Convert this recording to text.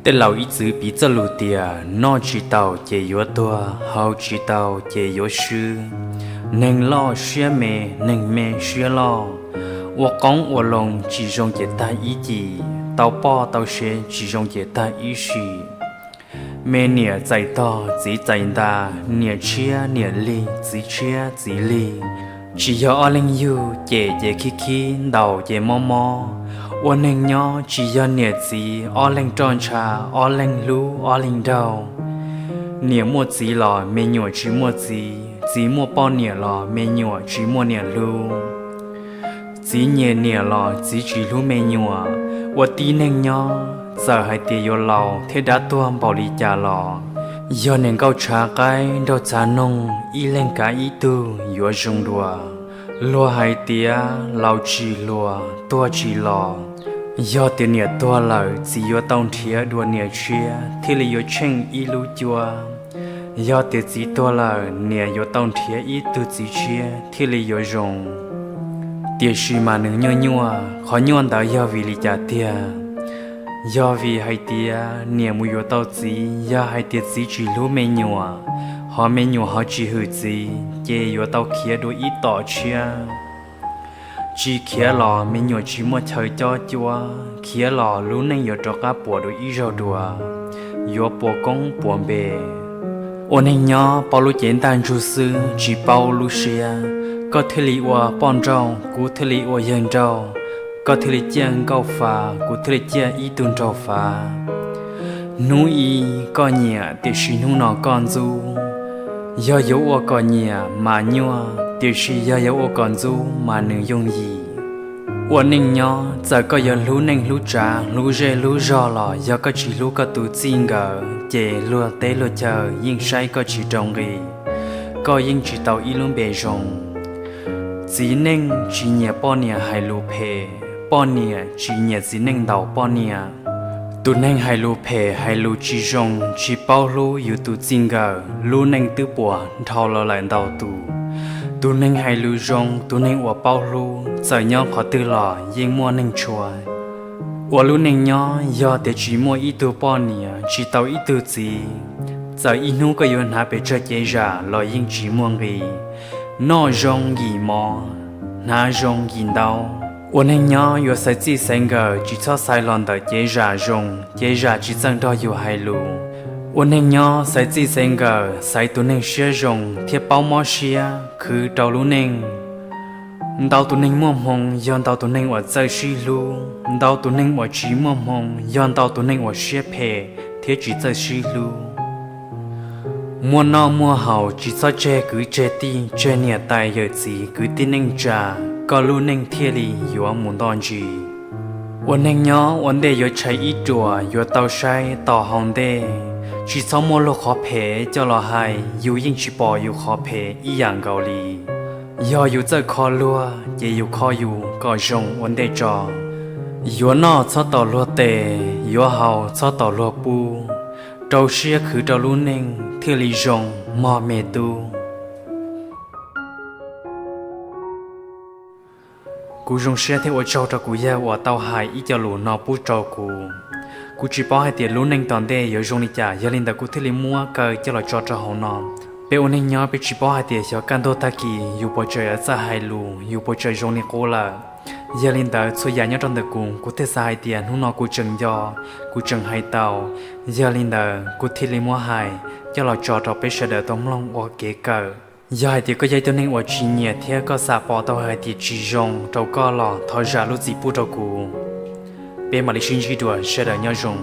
Tej laus ib txwm piv txoj lus tias noj tsis taus ces yuav tuag, haus tsis taus ces yuav swb. Neeg loj siab me, neeg me siab loj. Ua qoob ua loo tsis zoo ces tag ib cim, tau poj tau sev tsis zoo ces tag ib sim. Me niam txais tog txiv txais nta, niam tshiab niam lig txiv tshiab txiv lig. Tsis yog ob leeg yug ces ces khib khib, ntaus ces mob mob. Ua neeg nyob tsis yog niam txiv ob leeg roj ntsha, ob leeg hlub ob leeg nraug. Niam muaj txiv los me nyuam tsis muaj txiv, txiv muaj poj niam los me nyuam tsis muaj niam hlub. Txiv nyiam niam los txiv tsis hlub me nyuam. Ua tib neeg nyob txawm hais tias yuav laus thiab dab tuag npaum li cas los, yog niam nkauj tshav qaib nraug txav noog, ib leeg kav ib tug yuav zoo dua. Luag hais tias laus tsis hluas tuag tsis los, yog tias niam tuag lawm txiv yuav tau nrhiav dua niam tshiab thiaj li yuav tsheej ib lub cuab. Yog tias txiv tuag lawm niam yuav tau nrhiav ib tug txiv tshiab thiaj li yuav zoo. Tiam sis mas nws nyuaj nyuaj, qhov nyuaj ntawd yog vim li cas tiag? Yog vim hais tias niam mus yuav tau txiv, yog hais tias txiv tsis hlub me nyuam, hos me nyuam ho tsis hwm txiv, ces yuav tau khiav dua ib tom tshiab. Tsis khiav los me nyuam tsis muaj chaw cob cuab, khiav los lub neej yuav rov qab puas dua ib zaug dua, yuav puas koob puas npe. Ua neeg nyob paub lub cev ntaj ntsug xwb tsis paub lub siab. Koj thiaj li ua poj nrauj, kuv thiaj li ua yawg nrauj. Koj thiaj li ciaj nkauj fav, kuv thiaj li ciaj ib tug nraug fav. Hnub ib koj nyiam tiam sis hnub no koj ntxub. Yog yuav ua kom nyiam mas nyuaj, tiam sis yog yuav ua kom ntxub mas nws yooj yim. Ua neej nyob txawm koj yuav hlub neej hlub tsav, hlub zej hlub zog los yog koj tsis hlub koj tus txij nkawm ces luag teb luag chaw yeej saib koj tsis rau nqi, koj yeej tsis tau ib lub npe zoo. Txiv neej tsis nyiam poj niam hais lus phem, poj niam tsis nyiam txiv neej ntaus poj niam. Tus neeg hais lus phem hais lus tsis zoo tsis paub hlub yus tus txij nkawm, lub neej twb puas dhau los lawm ntau tus. Tus neeg hais lus zoo, tus neeg uas paub hlub, txawm nyob qhov twg los yeej muaj neeg tshua. Ua lub neej nyob yog tias tsis muaj ib tug poj niam, tsis tau ib tug txiv, txawm ib hnub koj yuav hnav pes tsawg cev zam los yeej tsis muaj nqis. Noj zoo yim mov, hnav zoo yim ntau. Ua neeg nyob yuav xaiv txij xaiv nkawm, tsis txhob xaiv los ntawm cev zam zoo, cev zam tsis txawj nrog yus hais lus. Ua neeg nyob xaiv txij xaiv nkawm, xaiv tus neeg siab zoo thiab paub mob siab khwv rau lub neej. Ntau tus neeg muaj hmoo yog ntau tus neeg uas txawj sib hlub, ntau tus neeg uas tsis muaj hmoo yog ntau tus neeg uas siab phem thiab tsis txawj sib hlub. Muaj noj muaj haus tsis txhob tseg kwv tseg tij, tseg niam tais yawm txiv kwv tij neej tsa, koj lub neej thiaj li yuav mus nto ntsis. Ua neeg nyob ua ntej yuav tshais ib ruam yuav tau saib tos hau ntej. Tsis txhob muab luag qhov phem coj los hais, yus yeej tsis pom yus qhov phem ib yam nkaus li. Yog yus txawj kho luag ces yus kho yus kom zoo ua ntej tso. Yuav noj txhob tos luag tes, yuav haus txhob tos luag pub. Rau siab khwv rau lub neej thiaj li zoo mog me tub. Kuv zoo siab thiab ua tsaug rau kuv yawg uas tau hais ib co lus no pub rau kuv. Kuv tsis paub hais tias lub neej tom ntej yuav zoo li cas, yog li ntawd kuv thiaj li muab kaw coj los tso rau hauv no. Peb ua neeg nyob peb tsis paub hais tias xyov kaj ntug tag kis yus puas tseem yuav txawj hais lus, yus puas tseem zoo li qub lawm. Yog li ntawd txhua yam nyob rau ntawm kuv, kuv thiaj xav hais tias hnub no kuv tseem nco, kuv tseem hais tau. Yog li ntawd kuv thiaj li muab hais coj los tso rau peb sawv daws tau mloog ua kev kawm. Yog hais tias koj yog ib tug neeg uas tsis nyiam thiab koj xam pom tau hais tias tsis zoo rau koj los thov zam lub txim pub rau kuv. Peb mam li sib ntsib dua, sawv daws nyob zoo.